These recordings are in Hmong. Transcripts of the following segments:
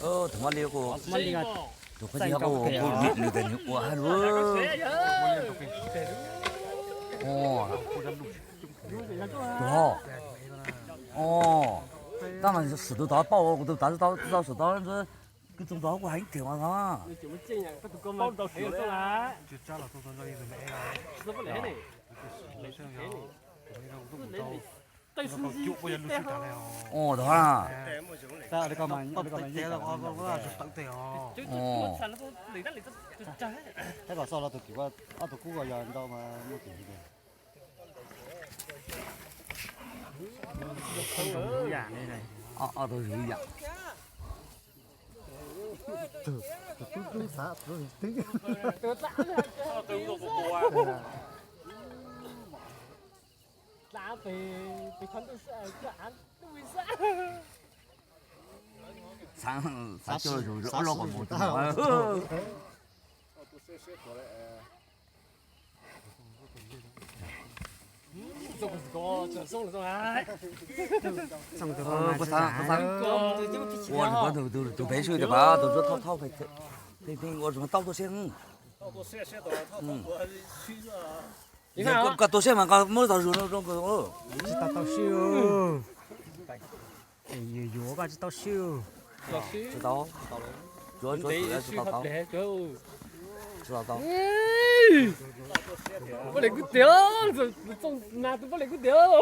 Tus mab li, tus qhov ncauj kuj nws tias nws ua hab lug. Tus ho, tab mas swm tus tod pauj, kuv tus tav tsis tau swm tod, kwv tsoom tod kuj heev tiag mas no. Ua tod, ob tug zuv yam. Xav, xav coj zuv ob lub qhov muag. Ua tus pem sub tias pab tus ntsuab thauj thauj, ua tus tau tuaj siab. Koj tuaj siab mas koj muab tau zuj no zoo kawg. Tsis tau tau siab. Yuav yuav koj tsis tau siab. Tsis tau. Tsis tau tau. Poj Lis kub tiag, na tus poj Lis kub tiag.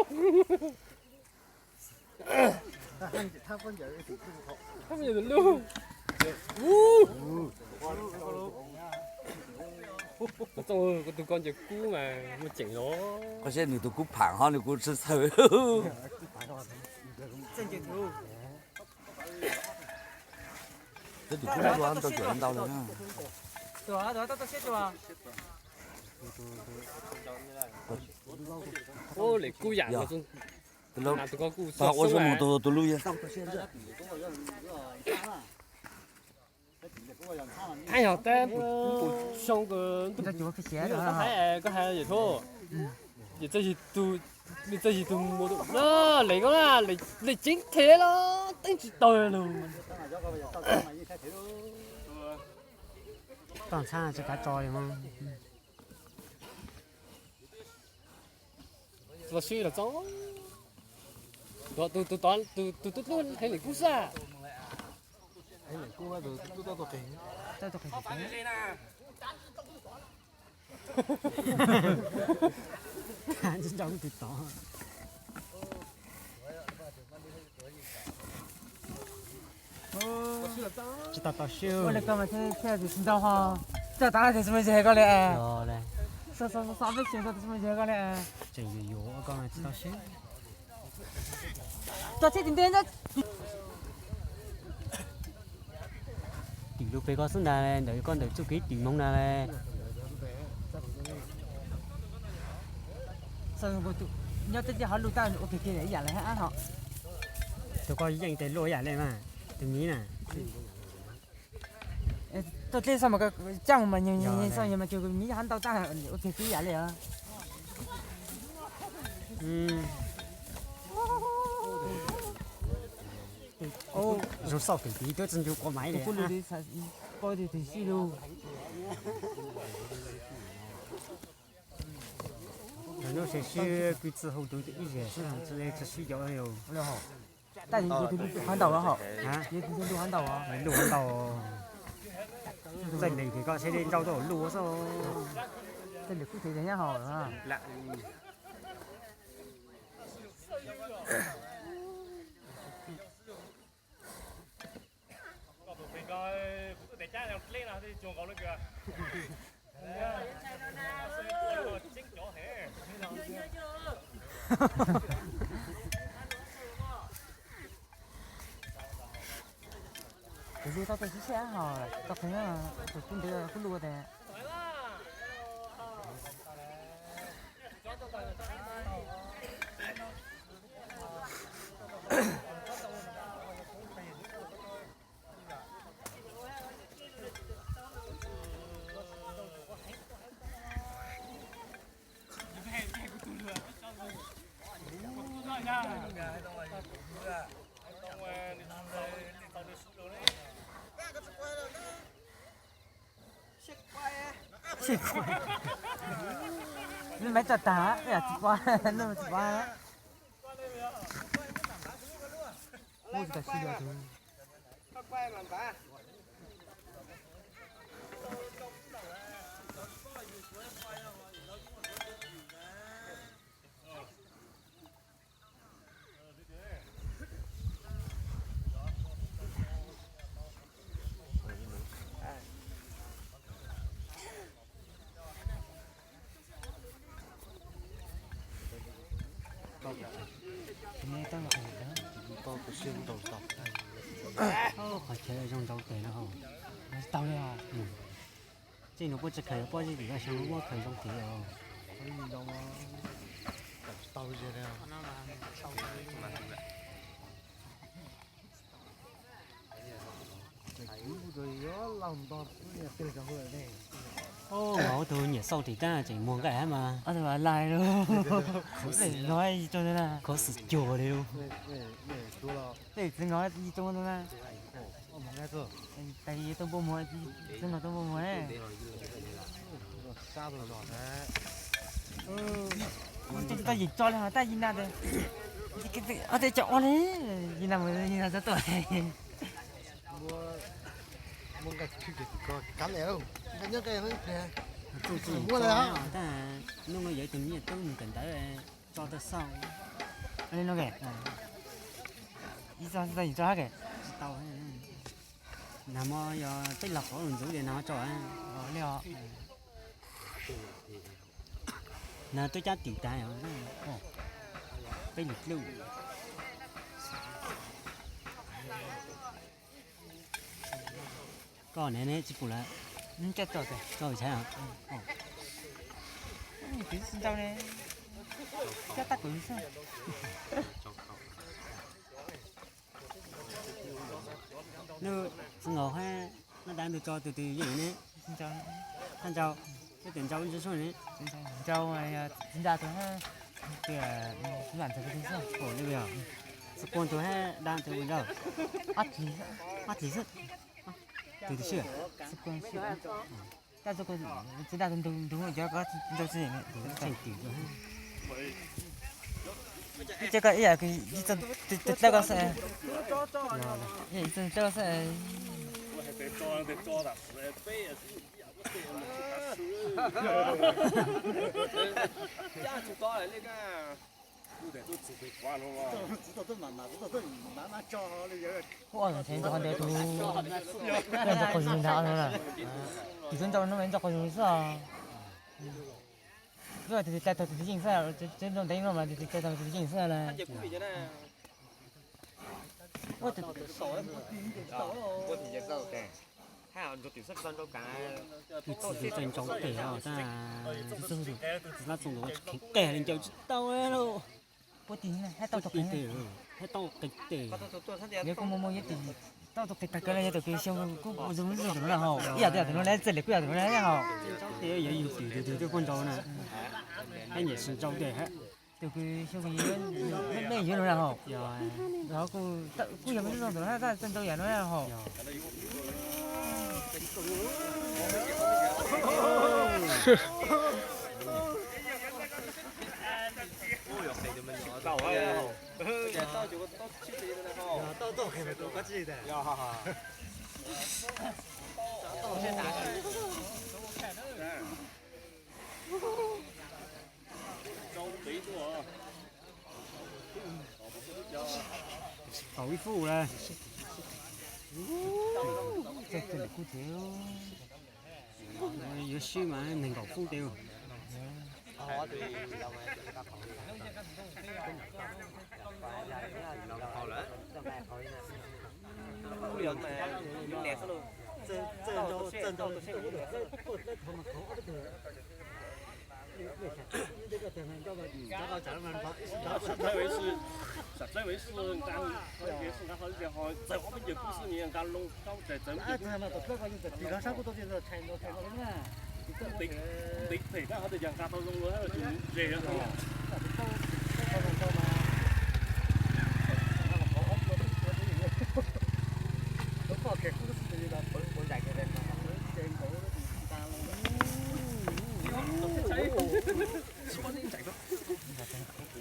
Tus koj ncaws kub mas muaj ceem los. Koj saib nws tus kub pham ho nws kuv tsis txhawj. Tus kub ntau ntau lawm na. Ua lem kub yam no. Tus koj kub ua xwb mus tus tus lub yeej tau tau siab. Yog tab pus xyoo koj hais yam thub, yog txawj yig tug mus lem koj na, lem ceeb thiab los teeb tsis tau lug. Toj ntxhab tsis kav tso li mas. Los sib los txog, tus tub hlub heev lem kub xwb. Tsis nrau tus tod. Tsis tau tau siab. Ua li koj mas thiaj tsis nrau ho. Txawj tas tias tsis muaj zes koj li. Xav peb xyoo tsis muaj zes koj li. Tseem yuav yuav koj mas tsis tau siab. Tso txhij tim ntej na. Tim lub pem koj xwb ntag, ntawm koj ntawm txuj kev tim Hmoob ntag. Nyob tej tiaj hov luj tab ua kiag kiag ib yam li hab ho. Tus koj yeej tes luaj ib yam li mas, tus miv na. Tuaj dleb xwb mas caj mus mas nyuag nyuag xwb mas cog miv hab ntau tab ua kiag kiag ib yam li os. Zoo xauj tus tid twb tsis ncu quav maiv li. Pab tus twg sib lug. Lawv lub sib sib pw txij hauv tus ib zes xwb, tsis sib yov. Tab sis yus tus lub hov ntaus hov, yus tus lub hov ntaus. Lub hov ntaus. Txawj lem ces koj seb nrau tau lub xwb. Txawj lem kuj tseem nyab hov. Kuv lub tau tej sib sib ho, tau qhov tus kub ntev kub lub ua tes. Nws maiv tso tag, yam tsis pom, nws tsis pom. Ub, tsis tau sib dua tus. Qhov chaw zoo ntau tes no hauv, tsis tau li os. Txij no puab tsis khaws yuav pob zeb tim toj xyoo, muab khaws zoo kev os. Ub, tus nyiam xauj tim tab tseem muag nqaij hab mas. Khuv xim cuag li lub. Tej txiv nkawd ib tug ntawd na. Tais yig tuaj npua muag, txiv nkawd tuaj npua muag ne. Tsis tau yim tso li hos tab yig na tes. Ob teb cov ob li, yig na mus yig na txog tuaj. Tab hnub no yog ib tug nyiam tub mus kawm ntawv tso tau xauj. Li no ke, ib txog tsis tau yim tso hab ke. Tsis tau. Nag hmo yog peb los qhov lus ntxuv li nag hmo tso. Li os. Nag twb cab tim tag, peb lwm dlub. Koj ne, neb tsis pum lawm. Tso tso tso. Ntau ne, cab tab kuv xwb. Nws txiv nkaus hab noj dab ntug tso tus twg yeej ne? Thaj Ntsau, peb tus Ntsau ntsis sub ne. Ntsau, txiv nra tus hab, tias txiv nra ntxawg tus xwb. Txiv Quang tus hab dab tus Ntsau. Ob txhis xwb. Tus twg sib? Txiv Quang sib. Tab txiv nra tus ntug ntug cov ko Ntsau tsis. Ib txog koj ib yam tus dawb koj xwb. Ib txog dawb koj xwb. Hu ob tsev ntawd tus ntawd qaug zog li ntag no na. Tus ntawd qaug zog li xwb os. Yog tus twg hlais tau tus twg yeej xwb, tsev nrau ntev no mas tus twg hlais tau tus twg yeej xwb na. Tus txiv tus txawj ntsaum tes os, tab tus txiv tus txiv tab txoom ntawd kheev qe li ncaws tsis tau lauj. Puab tis hab tau tus qe tes, hab tau qe tes. Yog kuj muaj muaj yog tis tau tus qe tag kawg li, yog tus kws xyoo kuj zoo li tus no na hauv, ib yam tus no na, txawj li kuj yog tus no na hauv. Tes yog yus tis tus twg twb kuj ntau na, hab nyiam sib ntsaum tes hab. Tus kws xyoo kws me me yuav no na hauv. Kuj yog me tub zoo tus no na, tab txawj ntau yam no na hauv. Tau ib fub lawm. Yuav swb mas nees nkaum fub tes. Sam txawb ib, sam txawb ib nqa, txawm ob peb ncaws kub xwb nqa loo rau txawm, txawm ntev phem koj ho tias yog nqa tau zoo los tus nws ze os.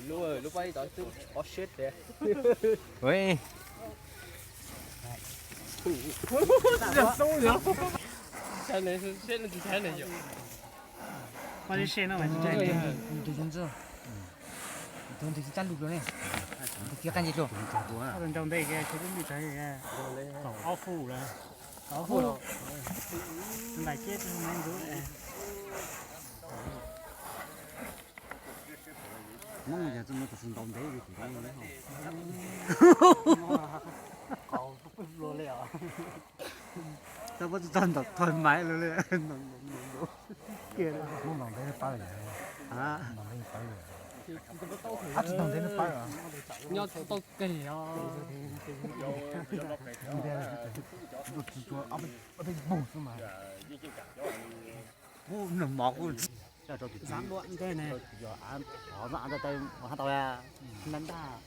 Lub, lub pab ib tod twb qhov siab tiag. Ui. Tus ntawd tsis tshab lus ne. Tus ntawd tsis qab ntsej tus. Nraus npe, ob fuj lawm. Ob fuj lawm. Ntais kiab tus me ntxuv. Hmoob yog txoj mus tus ntaus ntev li tus ntaus li. Tau pab tsis tau ntaus thoj maiv li. Hmoob ntaus ntev pawg. Ntaus ntev pawg. Ab tsis ntaus ntev pawg. Nyob tau keg os. Ob peb mpug xwb mas. Kuv nws mov kuv rau tus txiv, rau tus yog av hov no av ntawd mus hab tau ntab ntab.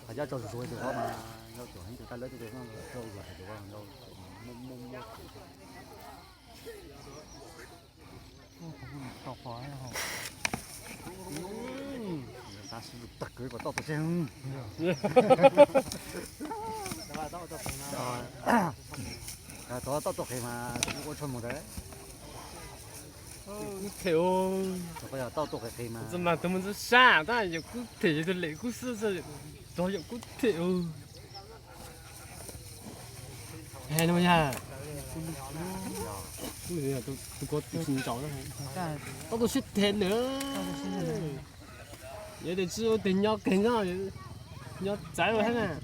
Qhov cov tsaug zuav tus ko mas yog tus heev tus taj lawb tus ko rau zuav tus ko muaj muaj. Tau qhov tag kws kom tau tus tsev. Tau tau qis mas ua tshuaj mus ntawd. Kub them, tau tau qis qis mas txoj mas tus mus txoj sab tab yog kub them, yog tus lem kub xwb, txog yog kub them. Hais no yog tus ko tus tsis ntsaum, tau tus sib them na. Yog tias tsis ua tes nyob keg nyob, nyob txawv hab na.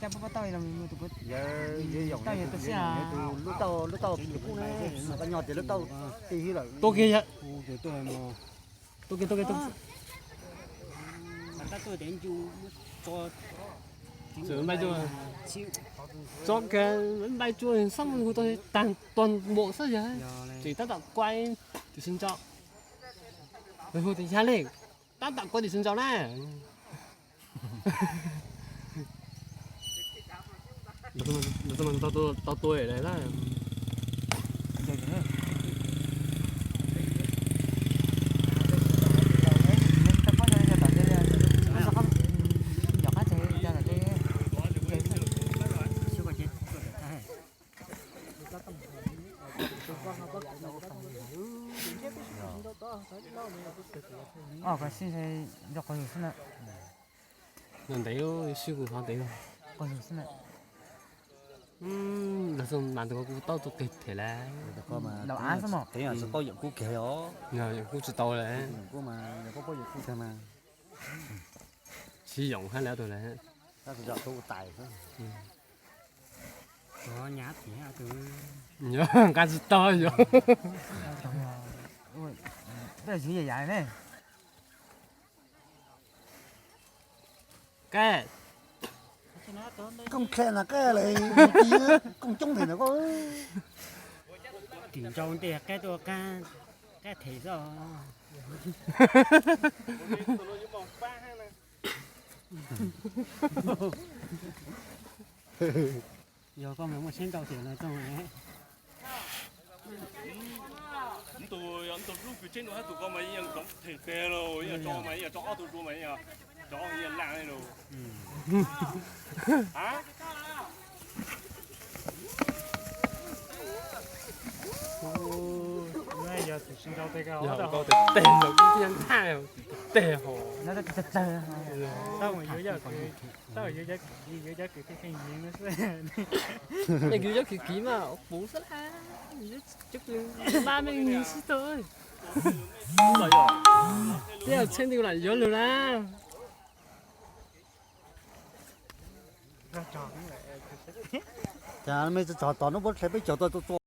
Lub tauj, lub tauj, tua kiag yog, tua kiag, tua kiag, tua. Tso kiag npai cua, xob hu tau tag tua npaum xwb yog. Tseem tab tom kuaj tim sib ntsaum. Hu tias yog li, tab tom kuaj tim sib ntsaum na. Tau tua lawm na. Os, koj sib ntshai nrog quas yus xwb na. Ntev, sib hu qhov ntev. Quas yus xwb na. Los xwb mas tus ko kuj tau tus qig them lawm. Los av xwb mas. Tsis tau yam kub keg os. Yam kub tsis tau lawm. Yam kub mas, yam kub paub yam kub keg mas. Tsis yoom hab lawm tus lawm. Tab sis yog tus tais xwb. Nqa tsis tau yom. Koj, koj khe na koj lawm, koj coob them na koj. Tim ntsau ntej qab tuaj qab, qab them xwb. Yog koj mus muaj siab ntau tiag no txooj. Tus, tus hlub kws tsheb no hab tus ko mas yeej zoov them teg los, yeej tso mas yeej tso ob tug zuag mas yeej tso yeej laaj li los. Yog tus tsis ntau teg, yog tus teg los yeej thaj, tus teg ho. Tab sis yuav yog kws, tab sis yuav yog kws, yuav yog kws thiaj kheej yeev xwb. Yog kws yuav kws kiv mas puv xwb lawm, cov kws npab mej nyiag sib tug. Twb yog tsheb nti lam yuav lug na. Cas mej tsi tso tom nub puab dlhau peb caug tuaj txua txua.